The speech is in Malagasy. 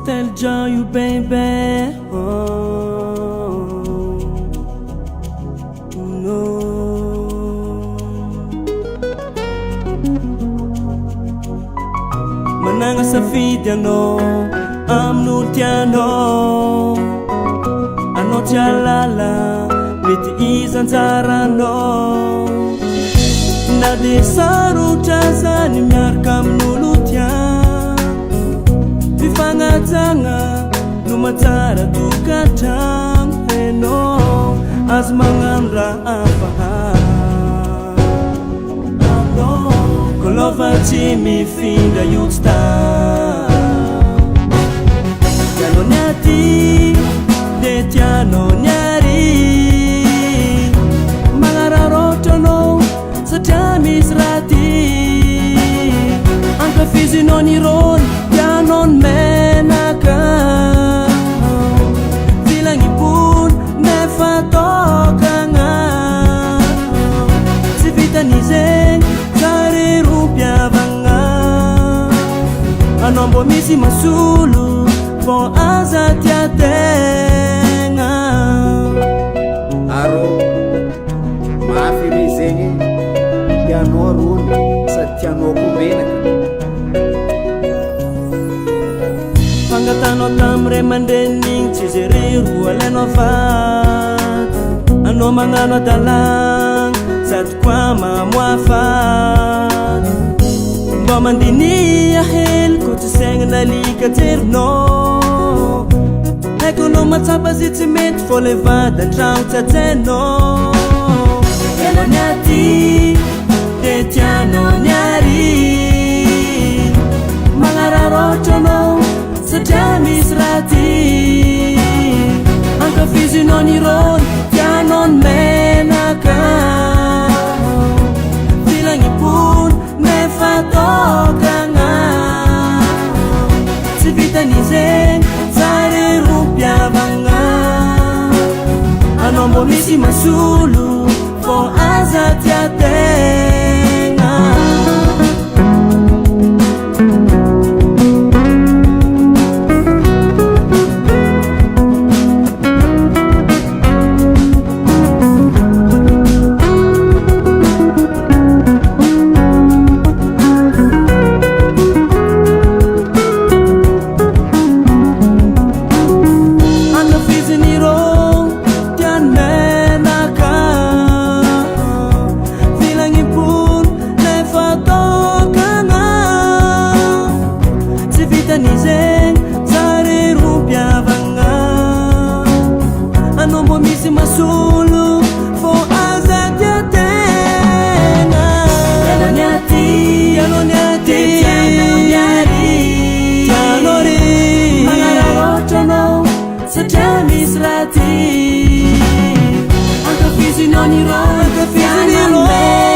Tell John you baby oh no. Managna safidy anao amin'olo tianao. Anao tsy ahalala mety iza anjaranao. Na dia sarotra aza ny miaraka amin'olo tia. Fifagnajagna no mahatsara tokantragno. Enao azo magnano raha hafa. Ko lova tsy mifindra io tsy ta. Tianao ny aty de tianao ny ary. Magnararaotra anao satria misy raha ty. Ankafizinao ny rony, tianao ny menaka. Filagnim-pony nefa tokagna. Tsy vitan'izegny zare rompiavagna. Anao mbô misy masolo fô aza tia tegna. Arô, mafy re zegny e, tianao rony sady tianao koa menaka. Fangatanao tamy ray aman-dreniny igny tsy izy irery ro alainao vady. Anao magnano adalagna sady koa mamoafady. Mbô mandiniha hely ko tsy saignan'alika jerinao. Haiko anao mahatsapa zay tsy mety fô le vady an-tragno tsy hajainao. Tianao ny aty de tianao ny ary. Magnararaotra anao satria misy raha ty. Ankafizinao ny rony, tianao ny menaka. Filagnim-pony nefa tokagna. Tsy vitan'izegny zare rompiavagna. Anao mbô misy masolo fô aza tia tegna. Ankafizin'ireo tiany menaka. Filagnim-pony nefa tokagna. Tsy vitan'izegny zare rompiavagna. Anao mbô misy masolo fô aza tia tegna. Tianao ny aty, tianao ny aty, tianao ny ary. Tianao ry. Magnararaotra anao satria misy raha ty. Ankafizinao ny rony, ankafizinao ny menaka.